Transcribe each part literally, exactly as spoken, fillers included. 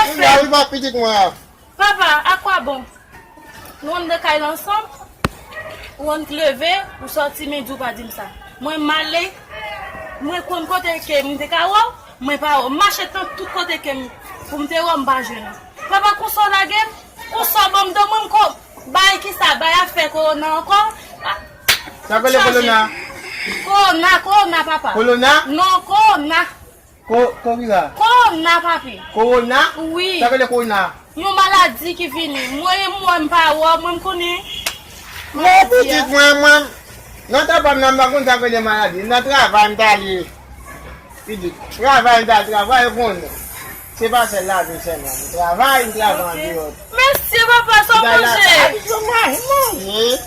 Riva, riva, pitit mwen an. Papa, à quoi bon? Nou ann nan kay la ansanm, ou ann leve, ou sòti midi, ou pa di m sa. Mwen m ale, mwen konn kote ke m te ka wè w, mwen pa wè w. M mache nan tout kote ke m, pou m te wè w, m pa jwenn ou. Papa, konsa w lage m, konsa w ban m do mwen, m ko, bay ki sa, bay afè kowona ankò. Ah, Sa k rele kowona? Kowona, kowona, papa. Kowona? Non, kowona. Ko, korira. Kowona, papi. Kowona? Wi. Sa k rele kowona? Yon maladi ki vini. Mwen, mwen, m pa wè, mwen, m konnen. Non, pitit mwen, mwen, nan tan pa m nan, m pa konn sa k rele maladi. Nan travay, m t ale. Pitit, travay, m t al travay, ou konnen. Se pa sèl lavi sèlman. M travay, m travay andeyò. Mèsi, papa, sa w manje? Abitye manje, manje.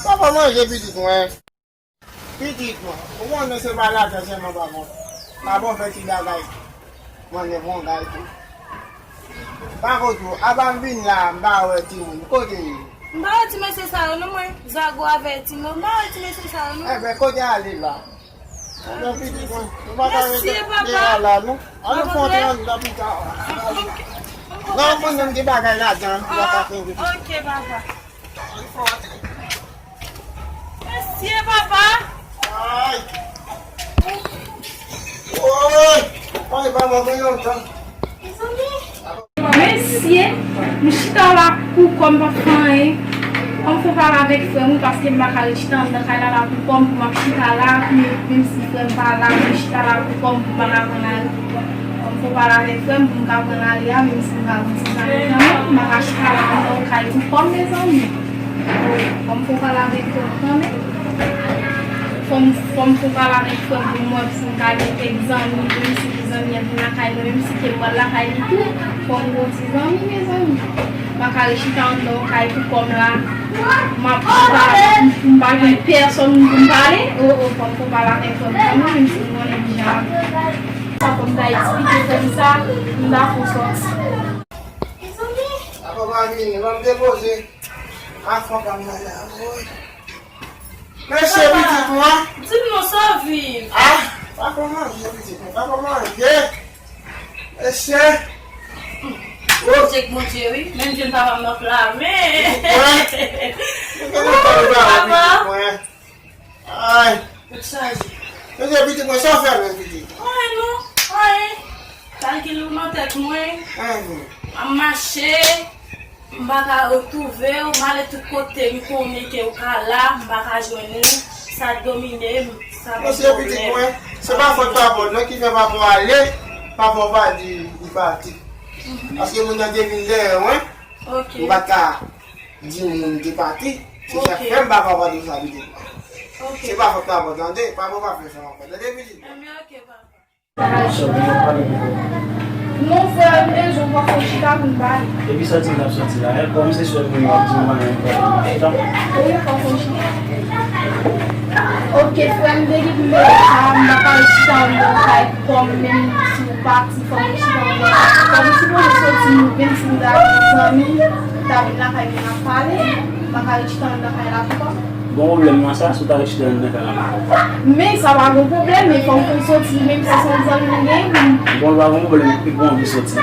Papa manje, pitit mwen. Pitit mwen, ou konnen se pa lajan sèlman papa. Papa fè ti bagay. Manje bon bagay tou. Pa konn tou, apa m vin la, m pa wè timoun. Kote yo ye? M pa wè ti mesye sa yo non mwen. Zago avè Tino, m pa wè ti mesye sa yo non. Enben, kote ale la? Enben, pitit mwen, nou pa ka rete la non. An nou fè yon ti anndan pita. Non, mwen menm gen bagay ladan, nou pa ka fè yon ti. Ok, papa. Mesye, papa! Ay! Woy! Woy, pa mwen, mwen lontan. Mesye, m chita la pou kò m pa fè anyen. Fò m fon pale avèk frè m wi, paske m pa ka ret chita anndan kay la la pou kò m, pou m ap chita la, pou menm si frè m pa la, m chita la pou kò m, pou m pa ka pran lari. Fò m fon pale avèk frè m, pou m ka pran lari a, menm si m ka pran ti zanmi zanmi, m pa ka chita la anndan yon kay pou kò m, mezanmi. Fò m fon pale avèk frè m kanmenm. Fò m, fò m fon pale avèk frè m pou m wè si m ka gen kèk zanmi, menm si pou zanmi an vin lakay mwen, menm si ke m pral lakay li tou, fò m gen yon ti zanmi, mezanmi. M pa ka ret chita anndan yon kay pou kò m la. M ap chita la, m, m pa gen pèsòn pou m pale. O, o, fò m fon pale avèk frè m kanmenm, menm si m konnen li jan ap. Sa fò m ta eksplike frè m sa, m ta fon sòti. Mezanmi! Apa pa vini, ban m depoze. Afè pa m la la, woy. Mesye, pitit mwen. Di m non, sa w viv? Ah, pa fè manje, pitit mwen, pa fè manje. Mesye. Bondye k Bondye, wi. Menm je m papa m nan flamen. Mwen. Mwen, mwen, mwen, mwen, mwen. Ay. Tèt chaje. Mesye, pitit mwen, sa w fè menm, pitit? Anyen non, anyen. Kalkil ou nan tèt mwen. Anyen. M ap mache, m pa ka retwouve w, m ale tout kote m konnen ke w ka la, m pa ka jwenn ou. Sa domine m, sa ban m pwoblèm. Mesye, pitit mwen, se pa fòt papa w non ki fè papa w ale, papa w pa di li pati. Paske moun nan te vin dèyè mwen, m pa t ka di moun te pati, se sa k fè m pa ka pati sa pitit mwen. Se pa fòt papa w tande, papa w pa fè sa ankò. Tande pitit mwen? Ebyen, ok, papa. Non, frè, m bezwen w pran fon chita pou n pale. Epi sòti n ap sòti la, e kòm se sèl moun w ap di m pa gen pwoblèm chita. Wi, pran fon chita. Ok, frè, m te gen pou m sa, m pa ka chita anndan kay kòm menm si w pati, fò m chita anndan. Kòm si mwen sòti, menm si m ta gen zanmi, ta vin lakay mwen ap pale, m pa ka chita anndan kay la pou kò m. Gon pwoblèm nan sa, si w ta ret chita anndan kay la pou kò w. Men sa pa gon pwoblèm, men fò m fon sòti, menm si se yon zanmi m gen. Bon, pa gon pwoblèm, epi pou anvi sòti.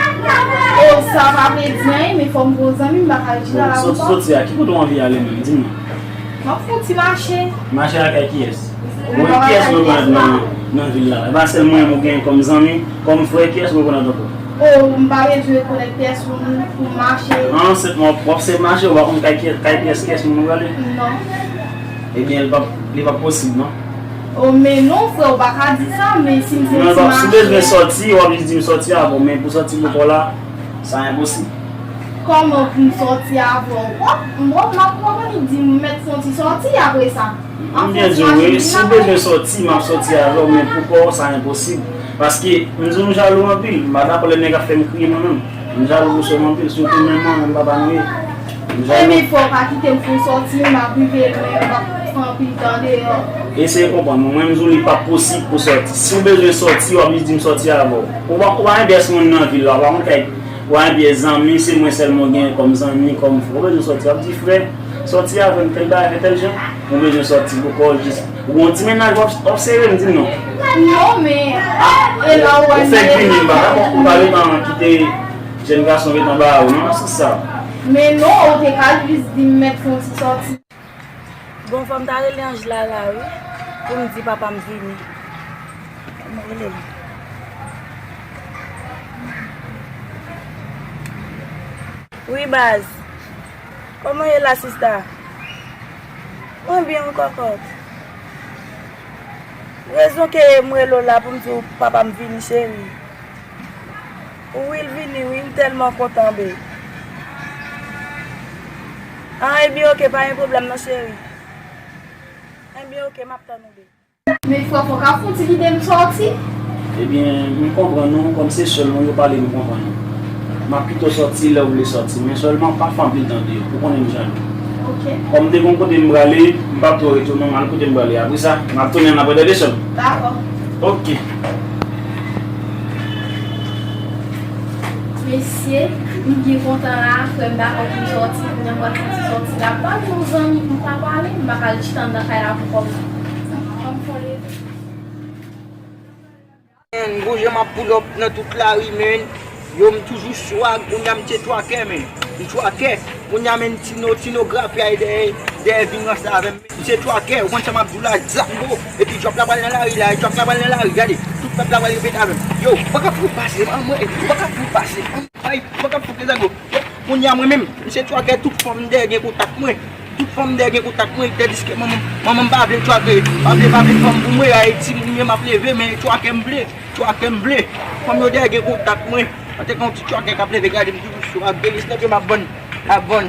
O, sa pa vle di anyen, men fò m gon zanmi, m pa ka ret chita la pou kò m. Sòti, sòti a, ki kote w anvi ale menm, di m non. M ap fè yon ti mache. Mache lakay kiyès? Bon, e kiyès ou rekonèt nan, nan vil la? E pa sèl mwen menm ou gen kòm zanmi, kòm frè, kiyès ou rekonèt ankò? O, m pa bezwen rekonèt pyès moun pou m mache. An, sèlman w ap, w ap sèl mache, ou pa konn kay kiyès, kay pyès, kiyès moun ou prale? Non. Ebyen, li p ap, li p ap posib, non. O, men non, frè, ou pa ka di sa, men si m fè yon ti mache. Non, si w bezwen sòti, w ap jis di m sòti a, bon, men pou sòti pou kò w la, sa enposib. Kòman pou m sòti avè w? W ap, m p ap, m ap konprann li di m mèt fè yon ti sòti apre sa. M byen di w, wi, si w bezwen sòti, m ap sòti avè w, men pou kò w, sa enposib. Paske, m di w, m jalou anpil, m pa dakò lè nèg ap fè m kriye mwen menm. M jalou pou sè m anpil, sitou menm mwen menm papa nou ye. M jalou. Ebyen, fò w pa kite m fè yon sòti, m ap rive lwen, m ap fè anpil tan deyò. Eseye konprann mwen, mwen m di w li p ap posib pou sòti. Si w bezwen sòti, w ap jis di m sòti avè w. Ou pa, ou pa gen pyès moun nan vil la, ou pa konn kay Ou a enbyen zanmi, se mwen sèlman w genyen kòm zanmi, kòm frè. Ou bezwen sòti, w ap di, "Frè, sòti avè m, tèl bagay, fè tèl jan." Ou bezwen sòti pou kò w jis. Ou gon ti mennaj w ap, w ap sere m, di m non. Non, men, e la ou wè m fèk vini, m pa dakò, m pa gentan kite Jèn gason ret anba a ou, non, nan sans sa. Men non, ou te ka jis di m mèt fè yon ti sòti. Bon, fò m ta rele Anjla la, wi, pou m di papa m vini. Fò m rele l. Wi, baz. Kòman w ye la, sista? Mwen byen, wi, kòkòt. Rezon ke m rele w la pou m di w papa m vini, cheri. Wi, l vini, wi, m tèlman kontan, babe. Ah, ebyen, oke, pa gen pwoblèm non, cheri. Ebyen, oke, m ap tann ou, babe. Men frè, fò w ka fè yon ti kite m sòti. Ebyen, m konprann ou, kòm se sè w mwen, yo pale, m konprann ou. M ap kite w sòti lè w vle sòti, men sèlman pa fè anpil tan deyò, ou konnen m jalou. Oke. Kòm m te gen yon kote m prale, m p ap twò rete, non, m al kote m prale. Apre sa, m ap tounen ann apre, tande sè m? Dakò. Oke. Mesye, m byen kontan la, frè m dakò pou m sòti, kounye a m pral sòti sòti la. Pa gen yon zanmi pou m ka pale, m pa ka al chita anndan kay la pou kò m nan. Ban m fè yon leve. Men, gon jan m ap pull up nan tout lari, men. Yo, m toujou swag, kounye a m se twakè, men. M twakè, kounye a, men, Tino, Tino grape ay dèyè, dèyè vin ranse avè m. M se twakè, ou konn sa m ap di w la, Zango. Epi drop la pral nan lari la, drop la pral nan lari, gade. Tout pèp la pral repete avè m. Yo, ou pa ka fè w pase, anmwey, ou pa ka fè w pase, anmwey, ou pa ka fè w pase, Zango. Kounye a mwen menm, m se twakè, tout fanm dèyè gen kontak mwen. Tout fanm dèyè gen kontak mwen, tandiske manman, manman m pa vle twake, pa vle, pa vle fanm pou mwen, Ayiti m ye, m ap leve, men twakè m vle, twakè m vle. Fanm yo dèyè gen kontak mwen. An te ka yon ti twakè k ap leve, gade m toujou cho, ak delis nan pye m ap vann, ap vann.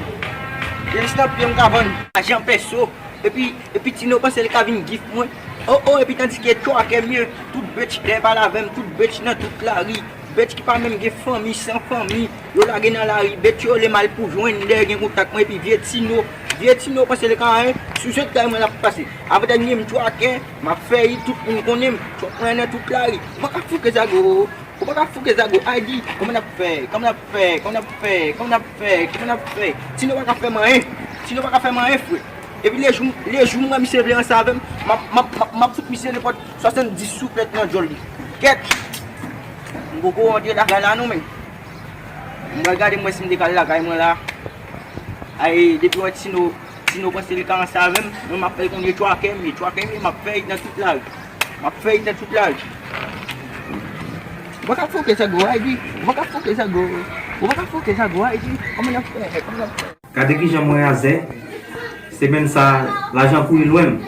Delis nan pye m ka vann. Ajan pèso. Epi, epi Tino panse l ka vin gift mwen. Oh, oh, epi tandiske twakè m ye, tout bitch dèyè pale avè m, tout bitch nan tout lari. Bitch ki pa menm gen fanmi, san fanmi, yo lage nan lari. Bitch yo rele m al pou jwenn, dèyè gen kontak mwen, epi vye Tino, vye Tino panse l ka anyen, sou jwèt kay mwen l ap pase. Avantèt m ye, m twakè, m ap fè hit, tout moun konnen m, twòp mwen nan tout lari. Ou pa ka fouke Zago, ou pa ka fouke Zago, Aydi, kòman n ap fè, kòman n ap fè, kòman n ap fè, kòman n ap fè, kòman n ap fè? Tino pa ka fè m anyen, Tino pa ka fè m anyen, frè. Epi lejou, lejou m wè misye vle ranse avè m, m ap, m ap, m ap, m ap fout misye nenpòt swasanndis souflèt nan djòl li. Kèt! M poko rantre lakay la non, men. M pral gade m wè si m te ka al lakay mwen la. Ay, depi wè Tino, Tino panse li ka ranse avè m, mwen m ap fè l konnen twakè m ye, twakè m ye, m ap fè hit nan tout lari. M ap fè hit nan tout lari. Ou pa ka fouke Zago, Aydi. Ou pa ka fouke Zago. Ou pa ka fouke Zago, Aydi. Kòman n ap fè? Kòman n ap fè? Gade kijan mwen razè. Semèn sa, lajan kouri lwen m.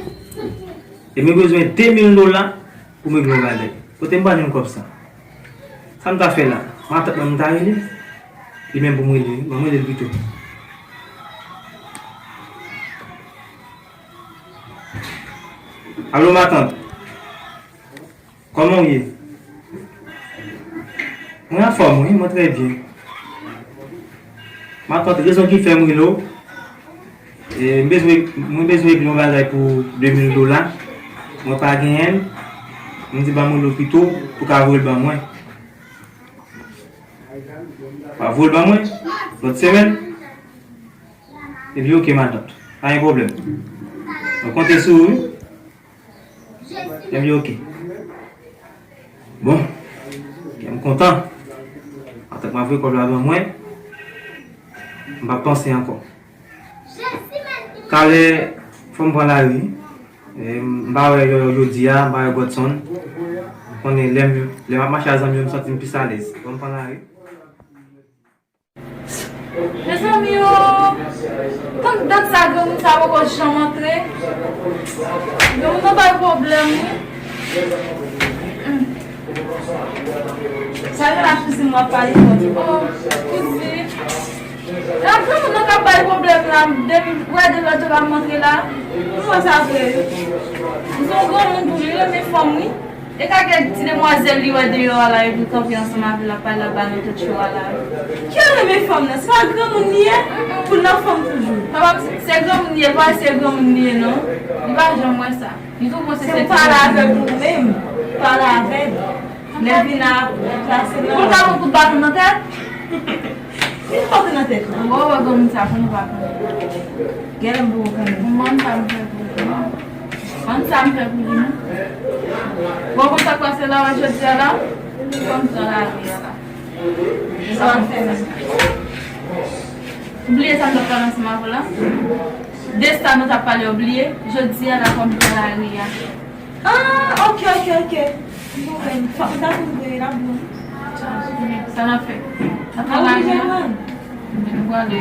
E mwen bezwen de mil dola pou m regle yon bagay. Kote m pral jwenn kòb sa? Sa m ta fè la? Matant mwen m ta rele? Li menm pou m rele, wi. Ban m rele l pito. Alo, matant. Kòman w ye? Mwen anfòm, wi, mwen trè byen. Matant, rezon ki fè m rele w, e, m bezwen, mwen bezwen regle yon bagay pou de mil dola. Mwen pa genyen l. M di ban m rele w pito pou w ka voye l ban mwen. W ap voye l ban mwen lòt semèn? Epi oke, matant. Pa gen pwoblèm. Mwen konte sou ou, wi. Ebyen, oke. Bon. Kè m kontan. Antanke m ap voye kòb la ban mwen, m p ap panse ankò. Talè, fò m pran lari. E, m pa wè Yòyò jodi a, m pa wè Godson. M konnen lè m, lè m ap mache ak zanmi yo, m santi m plis alèz. Fò m pran lari. Mezanmi o, tann dat sa granmoun sa poko janm antre. Granmoun nan bay pwoblèm wi. Hmm. Sa gen la kouzin mwen ap pale kont. Oh, kouzin. La granmoun nan k ap bay pwoblèm la, depi wè de lòt jou la m antre la. M wè sa vre wi. Li se yon granmoun tou, li renmen fanm wi. E ka gen ti demwazèl li wè deyò a la, epi l kanpe ansanm avè l, l ap pale, l ap ba nan tèt cho a la. Ki renmen fanm nan? Se pa granmoun li ye? Pou l nan fanm toujou. Papa m, se granmoun li ye, l pa wè se granmoun li ye non. Li pa janm wè sa. Li tou panse se ti pale avè l ou menm. Pale avè l. Lè vin la, plase nan. Pou l ka pran kout baton nan tèt? Vin pote nan tèt ou. Wè, wè, granmoun sa, pou nou pa konnen. Genlè m poko konnen. Bon, ban m sa m fè pou li, non. Ban m sa m fè pou li, non. Bon, konn sa k pase la, wè, jodi a la, ban m pran lari a la. Sa m fè menm. Ou bliye sa m t ap pale ansanm avè w la? De sa nou t ap pale, ou bliye? Jodi a, la kòm pran lari a. Ah, ok, ok, ok. M konprann. Fòk m ta konn vre, l ap bon. Sa n ap fè? N ap pran lari a? Nou prale.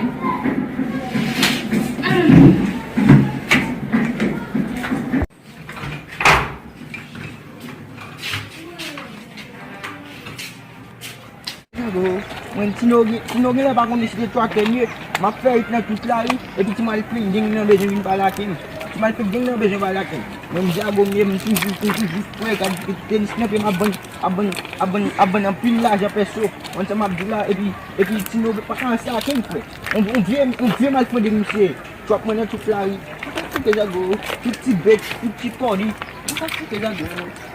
Mwen, Tino gen, Tino genlè pa konnen si se twa kè m ye. M ap fè it nan tout lari, epi ti malfri gang nan bezwen vin pale ak m. Ti malfri gang nan bezwen pale ak m. Mwen, m Djago m ye, m toujou, m toujou frè, gad tenis nan pye m ap vann, ap vann, ap vann, ap vann anpil lajan pèso. Konn sa m ap di w la, epi, epi Tino pa ka ansanm ak m, frè. On, on vye, on vye malfondè misye. Twòp mwen nan tout lari. Ou pa ka fouke Djago. Tout ti bèt, tout ti kòdi. Ou pa ka fouke Djago.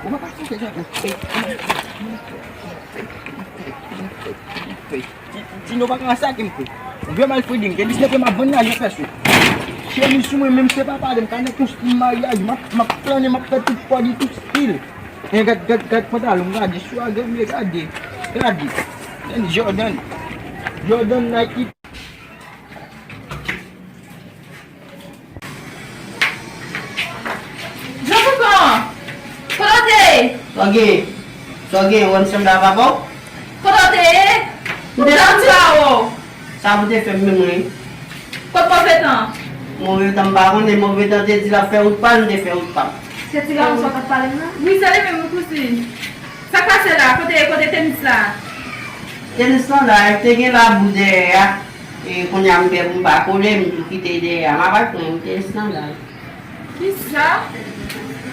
Ou pa ka fouke Djago. Ey, ti, ti, ti nou pa ka sa ki m fè. Ou vye malfondè, m te di se ke m ap vann lajan pèso. Chemiz sou mwen, menm se pa pale, m ka nan kostim maryaj, m ap, m ap flannen, m ap fè tout kòdi, tout stil. Men gad, gad, gad pantalon, gade, swagè m ye, gade, gade. Gade Jordan. Jordan Nike. Jean Foucon! Kote w te ye? Sa w gen? Sa w gen? Ou wè m sanble a papa w? Kote w te ye? M te santi. Sa pou te fè m menm, wi. Kot move tan? Move tan, m pa konnen. Move tan te di l ap fè wout pa l, m te fè wout pa m. Se ti gason sa k ap pale m nan? Wi, se li menm, wi, kouzin. Sa k pase la? Kote, kote tenis la? Tenis lan la, te gen labou dèyè a. E kounye a m pè pou m pa kole, m tou kite dèyè a. M ap al pran yon tenis lan la. Kisa?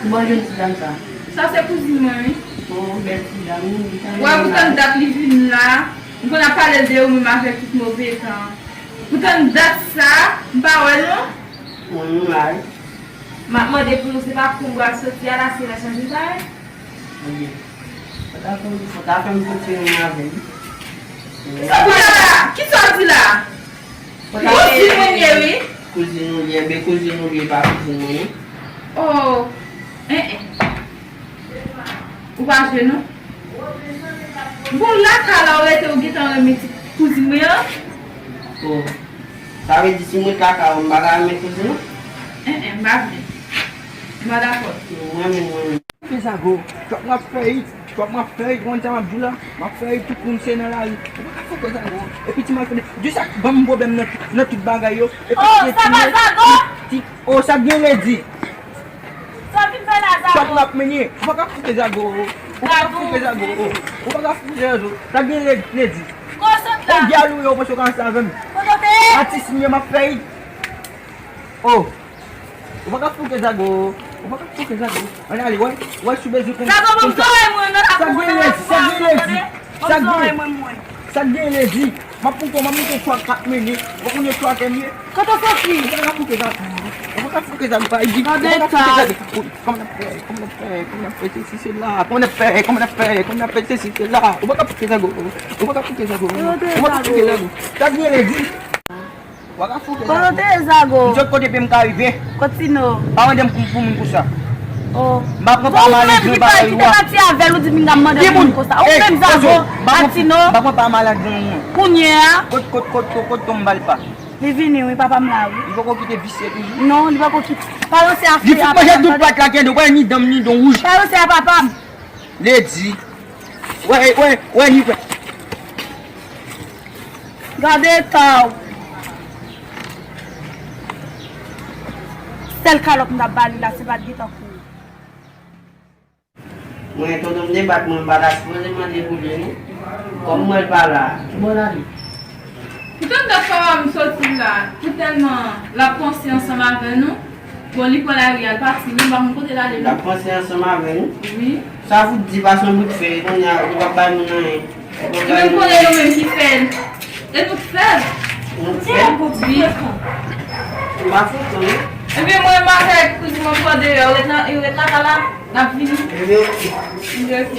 Ou pa jwenn ti dam sa? Sa se kouzin mwen, wi. O, bèl ti dam, wi. Wè, pou tann dat li vin la, m konn ap pale l de ou menm avèk tout move tan. Pou tann dat sa, m pa wè l non. Mwen, m la, wi. M ap mande pou nou, se pa kou m pral soti a la, se lè chanje bagay. Ebyen, fò ta fè m, fò ta fè m kontinye avè l. Sa w di la? Kisa w di la? Kouzin mwen ye, wi. Kouzin ou ye, enben kouzin ou ye, pa kouzin mwen, non. Oh, en, en. Ou pa jwe, non? Bon, lakay la, ou rete, ou gentan renmen ti kouzin mwen an? Oh. Sa vle di, si m ret lakay ou, m pa ka renmen kouzin ou? En, en, m pa vle. M pa dakò. Mwen menm, mwen menm. Fè zago, twòp m ap fè it, twòp m ap fè it, ou konn sa m ap di w la, m ap fè it tout moun se nan lari. Ou pa ka fè zago. Epi ti malfondè, di sa k ban m pwoblèm nan, nan tout bagay yo. Epi oh, se sa ti pa zago? Ti, oh, sa gen redi. Sa vin fè la zago? Twòp m ap menye. Ou pa ka fouke zago. Ou pa ka fouke zago. Ou pa ka fouke zago. Sa gen redi. Kote w t la? Ou gyal ou ye, ou panse w ka ansanm avè m. Kote w te ye? Atis m ye, m ap fè it. Oh. Ou pa ka fouke zago. Ou pa ka fouke zago. Ann ale, wè. Wè sou bezwen konn. Zago, ban m zòrèy mwen, non, sa gen ledi, sa gen ledi. Ban m zòrèy mwen, mwen. Sa gen ledi. M ap moute, m ap moute twa k ap mennen. Ou pa konnen twa k ap mennen. Kote w soti? Ou pa ka fouke zago. Ou pa ka fouke zago, pa di. Ou pa ka fouke zago. Kòman n ap fè? Kòman n ap fè? Kòman n ap fè? Sesi sela. Kòman n ap fè? Kòman n ap fè? Kòman n ap fè? Sesi sela. Ou pa ka fouke zago. Ou pa ka fouke zago. Ou pa ka fouke zago. Sa gen ledi. Kote w te ye, zago? M sot kote pye m ka rive. Kot Tino? Pa mande m pou, pou moun konsa. Oh. M pa pran pa malèz nan bagay ou a. Ou menm ki pati avè l, ou di m ka mande pou moun konsa. Ou menm zago, a Tino. M pa pran pa malèz nan moun. Kounye a? Kot, kot, kot, kot, kot Tonm Balpa? Li vini, wi, papa m la, wi. Li poko kite visye toujou? Non, li poko kite. Pa ranse a frè a papa m, tande. Li fout manje tout pat la, gen de wè ni dan m, ni dan wouj. Pa ranse a papa m. Ledi. Wè, wè, wè, li wè. Gade eta w. Sèl kalòt m t ap ba li la, se pa t gen tankou w. Mwen, tonton m te bat mwen, m pa ta sipoze mande pou li, non. Kòm mwen l pa la, ki bò l ale? Pou tann dat papa m soti la, pou tèlman l ap panse ansanm avè nou. Bon, li pran lari a, l pati, men m pa konn kote l ale, non. L ap panse ansanm avè nou? Wi. Sa fout di, pase yon bout fè, kounye a, ou p ap bay moun anyen. Ou menm konnen yo menm ki fè l. E nou k fè l. Nou k fè l? Wi. M pa frekan, non. Ebyen, mwen, m avèk kouzin mwen pran deyò, yo ret nan, yo ret lakay la, n ap vini. Ebyen, ok. Ebyen, ok.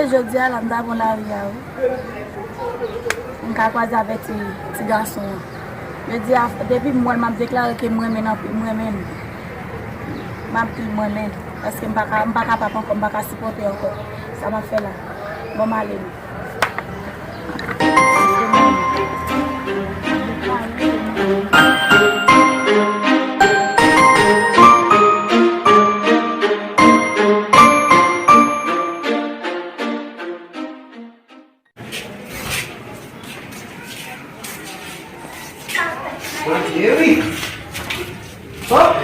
Jodi a la, m t ap pran lari a, wi. M ka kwaze avèk ti, ti gason an. Jodi a, depi m wè l, m ap deklare ke m renmen l anpil, m renmen l. M ap di l m renmen l. Paske m pa ka, m pa kapab ankò, m pa ka sipòte ankò. Sa m ap fè la? Bon, m ale, non. Manje wi. Hop.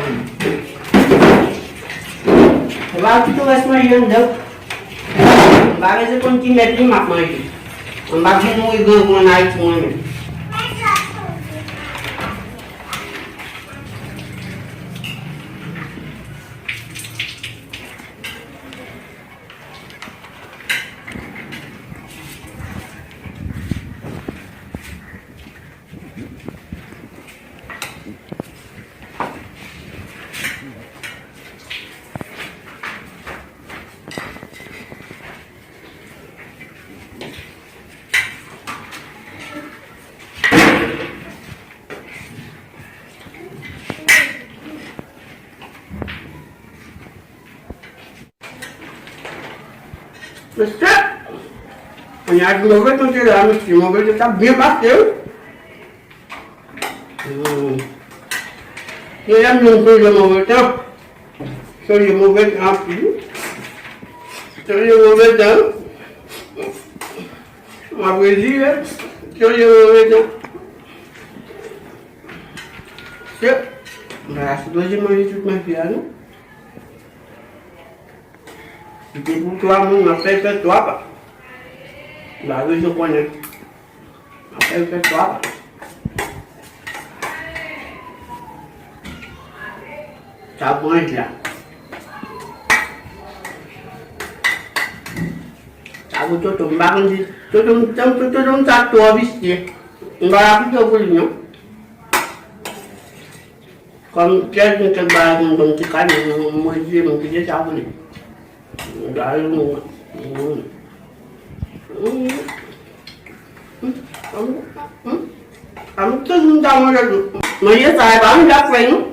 Ou pa kite rès manje anndan. M pa bezwen konn ki mèt li m ap manje. M pa vin mouri grangou ann Ayiti mwen menm. Mesye, kounye a di move tan te la, mesye, move tan t ap byen pase, wi. Hmm. Se lè m jwenn sonje move tan. Sonje move tan anpil. Sonje move tan. M ap redi, wi. Sonje move tan. Se, m pa sipoze manje tout manje a, non. Si te pou twa moun, m ap fè l fè twa pa. M pa bezwen konnen. M ap fè l fè twa pa. Sa pou manje la. Sa pou Toto, m pa konn si Toto, Toto, Toto, Toto sa twò visye. M pa ka kite pou li, non. Kòm pyès nou kèk bagay konn konn ti kane, mwen di m kite sa pou li. Gade nou. Mwen di sa e pa yon jòt manje sa e pa yon jòt fèy non.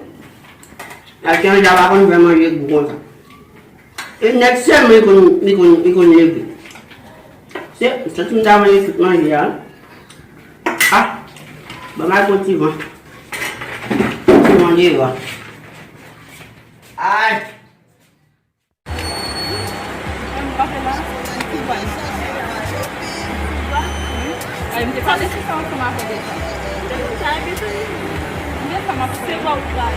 Ak yon jòt pa konn fè manje gou konsa. E nèg sèlman li konn, li konn, li konn leve. Se, se tout ta manje tout manje a. Ah, ban m al pran ti van. Ti van deyò. Ay. Ay, m te pale sou sa ansanm avè w deja. Depi sa, epi tou, m gen sa m ap fè. Se wè w travay.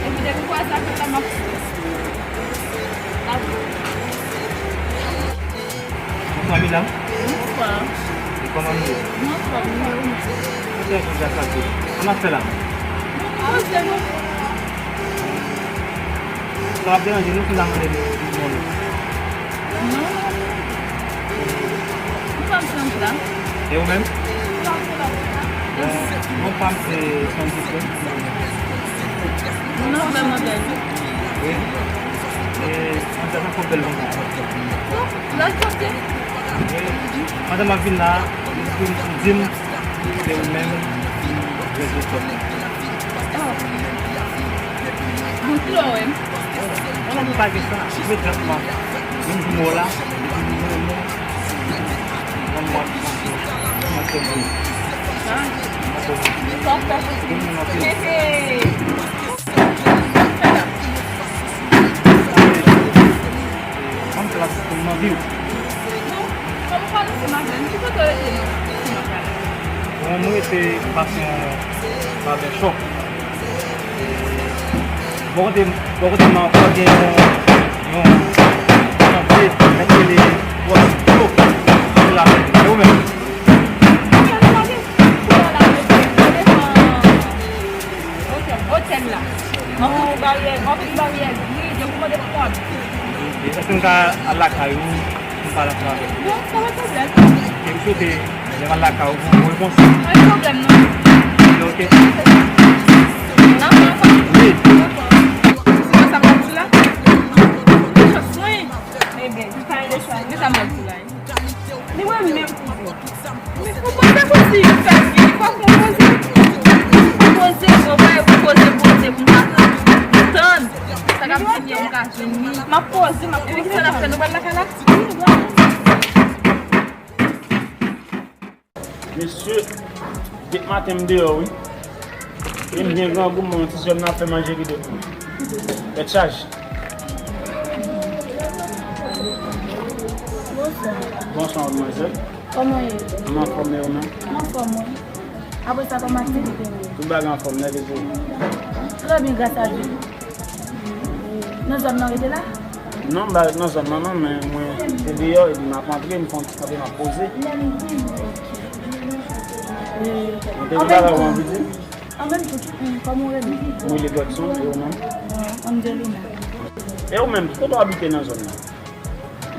Epi depi m wè sa fèt la, m ap fè. N ap Bonswa medam. Bonswa. E kòman nou ye? Nou anfòm, nou menm? Kote nou deja sante? Sa n ap fè la? Nou poze nou. Sa ap deranje nou si n ta mande nou yon moun? Non, non, non. Nou pa m se anpla. E ou menm? Bon, non pa m se Sandy Fred. Non, non, non, non. Wi. E, anpla sa fò bèl konsa. Lòt kote. Pandan m ap vin la, li di m se ou menm ki rete sòt la. Oh. Bon, ki lè w wè m? Mwen menm m pa gen sa. Imedyatman, menm jou m wè w la, li di m non, non. Mwen m ap pran sou. Mwen ap fè byen. Ah. Mwen ap fè byen. Sa w fè pou ti moun anpil. Hey, hey. Sa w fè la? Ban m fè la pou m anvi w. Non, kòm ou pa nan Senmak menm, ki kote w rete nan Senmak la? Bon, mwen rete Basyon Barbershop. Bò kote, bò kote m an ankò gen yon, yon, yon chantye, mèt rele Wòs Flo. Sou la menm. E ou menm? Otèl la. Mwen konnen baryè, mwen konnen baryè gri, depi mwen depi kòd. Èske m ka al lakay ou, m pale ansanm avè w? Non, pa gen pwoblèm. E m swete, lè m al lakay ou, pou yon repons. Pa gen pwoblèm, non. Ok, ok. Nan, nan, nan. Wi. Se pa sa m ap di la? Chans mwen. Ebyen, m pa gen chwa. Men sa m M ap poze, m ap poze. Epi kisa n ap fè? Nou pral lakay la? Mesye, depi maten m deyò, wi. E m byen grangou, m wè yon ti zòn nan ap fè manje ki de pou mwen. Tèt chaje. Bonswa. Bonswa, madmwazèl. Kòman w ye? M anfòm, e ou menm? M anfòm, wi. Apre sa, kòman aktivite w ye? Tout bagay anfòm, nèg e zye. Trè byen, gras a Dye. Nan zòn nan w rete la? Non, m pa ret nan zòn nan, non, men mwen se deyò, epi m ap antre, m fè yon ti kanpe, m ap poze. Mwen te gen bagay ou anvi di? An menm tan, kòman w rele? Mwen rele Godson, e ou menm? Angelina. E ou menm, ki kote w abite nan zòn nan?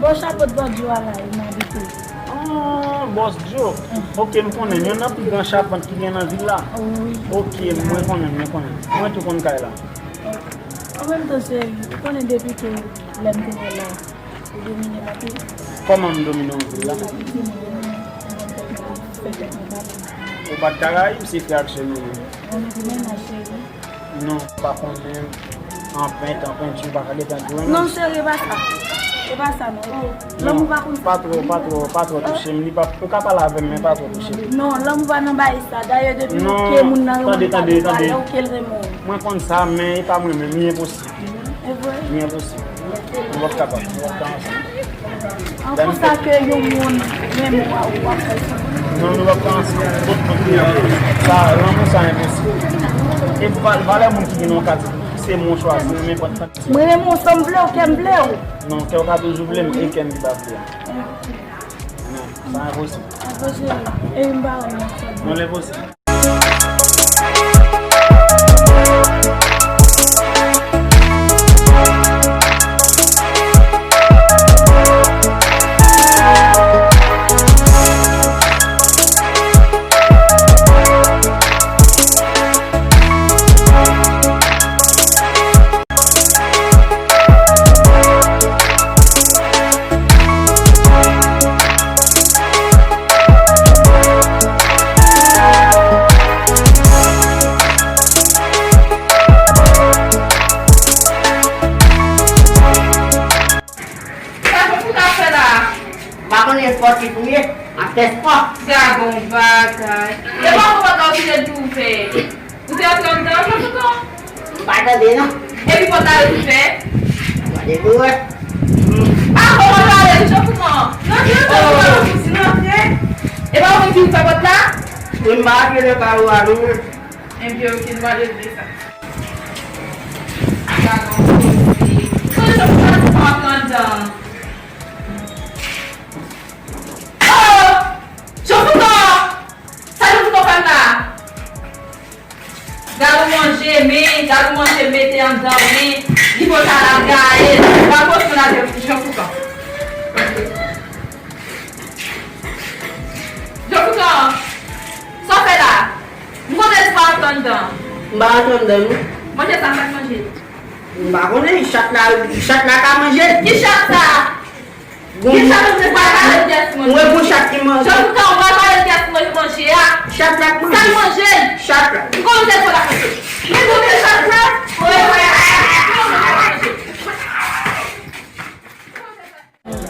Bò Chapant Bòdyo a la, e m abite. Ah, Bòdyo. Ok, m konnen. Youn nan pi gran chapant ki gen nan vil la. Wi. Ok, mwen konnen, mwen konnen. Mwen tou konn kay la. An menm tan, cheri, ou konnen depi ke lè m te wè la, ou domine m anpil. Kòman m domine w anpil la? Ou pa t Karayib, se frè ak sè nou ye. Mwen menm, cheri. Non, m pa konnen. Anpent, anpent, ou pa ka gentan di w, non. Non, cheri, e pa sa. E pa sa, non. Lanmou pa konn sa. Pa twò, pa twò, pa twò touche m. Li pa, ou ka pale avè m, men pa twò touche m. Non, lanmou pa nan bagay sa. Dayè, depi ou ke moun nan renmen w, ou pale, ou ke l renmen w. Mwen konn sa, men e pa mwen menm, li enposib. E vre? Li enposib. Nou p ap kapab, nou p ap ka ansanm. An konsa ke yon moun menm w ap fè l soufri. Non, nou p ap ka ansanm. Tout moun ki ansanm. Sa, lanmou sa enposib. E va-, valè moun ki gen nan yon katye, se moun chwazi, men nenpòt katye. Mwen renmen w san m vle w, kè m vle w. Non, kè w ka toujou vle m, e kè m ki pa vle a. Non, sa enposib. Enposib. E m pa wè l nan fòt. Non, l enposib. Sa Jean Fouca ap fè la a? M pa konnen espòtif ou ye, m ap fè espò. Gad on bagay. E pa pou bagay ou kite l tou ouvè. Ou te antre anndan, Jean Fouca? M pa tande, non. Epi pòt la rete ouvè? Gade pou wè. A, kòman pale, Jean Fouca? Non, Jean Fouca, ou di n antre. E pa ou menm ki ouvè pòt la? Wi, m pa antre nan kay ou a, non. Ebyen, oke, nou va regle sa. Gad on koze. Kote Jean Fouca di pa antre anndan? Oh! Jean Fouca! Sa Jean Fouca fè m la? Gad on manje, men, gad on manje mete anndan, men, li pral gaye. Gad on moun avè Jean Fouca. Jean Fouca, sa w fè la? M konnen li pa antre anndan. M pa antre anndan, non. Manje sa, sa k manje? M pa konnen, chat la, chat la ka manje. Ki chat sa? Gon chat ou te pale pyès mwen. Mwen gon chat ki manje. Jean Fouca, ou pral pale pyès mwen manje a. Chat la k manje. Sa l manje? Chat la. M konnen se sa l ap manje. Men kote chat la?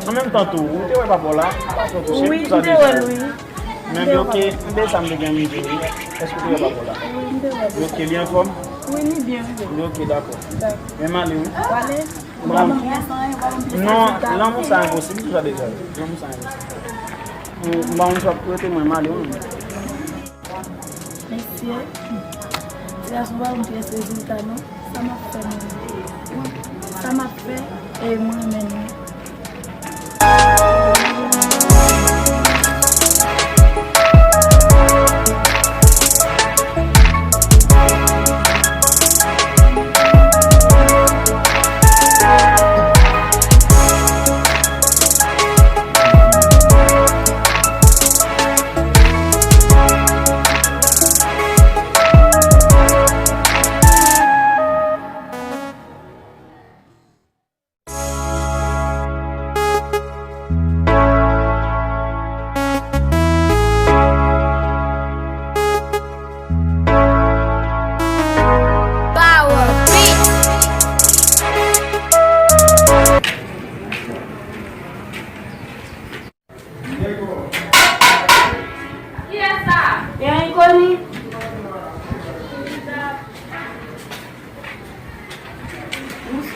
An menm tan tou, ou te wè papa w la? Pa twò touche l. Wi, m te wè l, wi. Men oke, m te sa m te gen m di wi. Èske ou te wè papa w la? Wi, m te wè l. Oke, li anfòm? Wi, li byen, wi. Oke, dakò. Dakò. Men m ale wi. W ale? Ou pa ban m pyès anyen, ou pa ban m pyès rezilta. Non, lanmou sa enposib, m di w sa deja. Lanmou sa enposib. M ba w yon chòp pou rete mwen, m ale wi. Mesye, ti gason pa ban m pyès rezilta non. Sa m ap fè menm? Sa m ap fè, e mwen menm.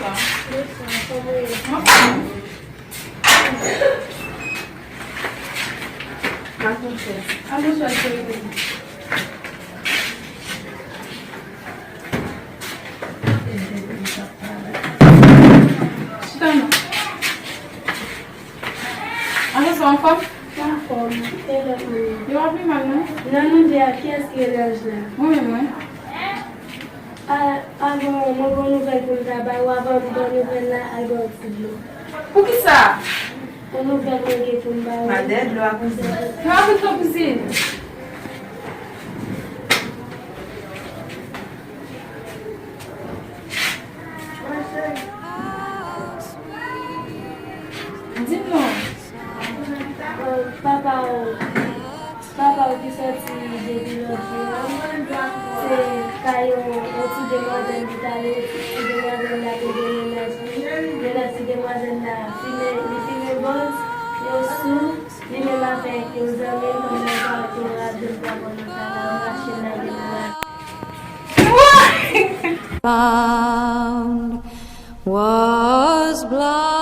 Bonswa, kòman w ye? Mwen fè. Ma konfyans. A, bonswa, cheri. Chita non. Anfè sa anfòm? Anfòm, e lòt moun yo? Yo pa pi mal non. Nan nou de a, kiyès ki rele Anjela? Mwen menm, wi. A, avan, mwen gen yon nouvèl pou m ta ba ou, avan m ba w nouvèl la, al bwè yon ti dlo. Poukisa? Yon nouvèl mwen gen pou m ba ou. Madè dlo a kouzin. Yo ap vin nan kouzin. Di m non. Papa w, papa w ki sòti depi lòt jou an, se kay yon, yon ti demwazèl li t ale, ti demwazèl la te gen mennaj li. Mennaj ti demwazèl la fimen, li fimen bòz, yo sou, li menm avèk yon zanmi l, pandan yo parèt yo raje l bò nan kanal, machin nan gen nan. Found was blind.